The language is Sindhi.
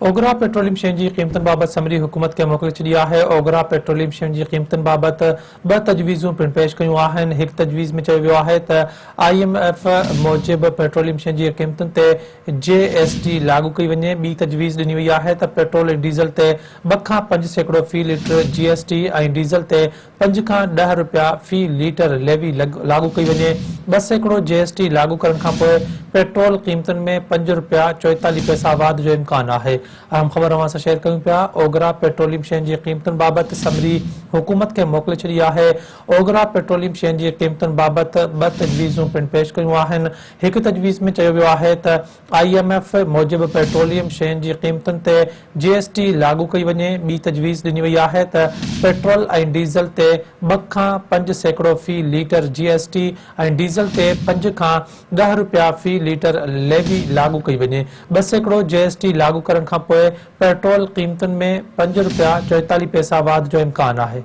اوگرا پيٽروليم شين جي قيمتن بابت سمري حڪومت کي موڪلي ڇڏي آهي. اوگرا پيٽروليم شين جي قيمتن بابت ٻه تجويزون پڻ پيش ڪيون آهن. هڪ تجويز ۾ چيو ويو آهي ته I M F موجب پيٽروليم شين جي قيمتن تي جي ايس ٽي لاڳو ڪئي وڃي. ٻي تجويز ڏني وئي آهي ته پيٽرول ۽ ڊيزل تي 2 کان 5% في ليٽر جي ايس ٽي ۽ ڊيزل تي 5 کان 10 رپيا في ليٽر ليوي لاڳو ڪئي وڃي. 2% جي ايس ٽي لاڳو ڪرڻ کانپوء پيٽرول قيمتن ۾ 5 رپيا 44 پئسا واڌ جو امڪان آهي. اهم خبر اوهان سان شيئر ڪيون پيا، اوگرا پيٽروليم شين جي قيمتن بابت سمري حڪومت کي موڪلي ڇڏي آهي. اوگرا پيٽروليم شين جي قيمتن بابت ٻه تجويزون پڻ پيش ڪيون آهن. هڪ تجويز ۾ چيو ويو آهي ته I M F موجب پيٽروليم شين جي قيمتن تي جي ايس ٽي لاڳو ڪئي وڃي. ٻي تجويز ڏني وئي آهي ته پيٽرول ۽ ڊيزل تي 2 کان 5% في ليٽر جي ايس ٽي ۽ ڊيزل تي 5 کان 10 رپيا في ليٽر ليوي لاڳو ڪئي وڃي. 2% جي ايس ٽي لاڳو ڪرڻ کانپوء پيٽرول قيمتن ۾ 5 رپيا 44 پئسا واڌ جو امڪان آهي.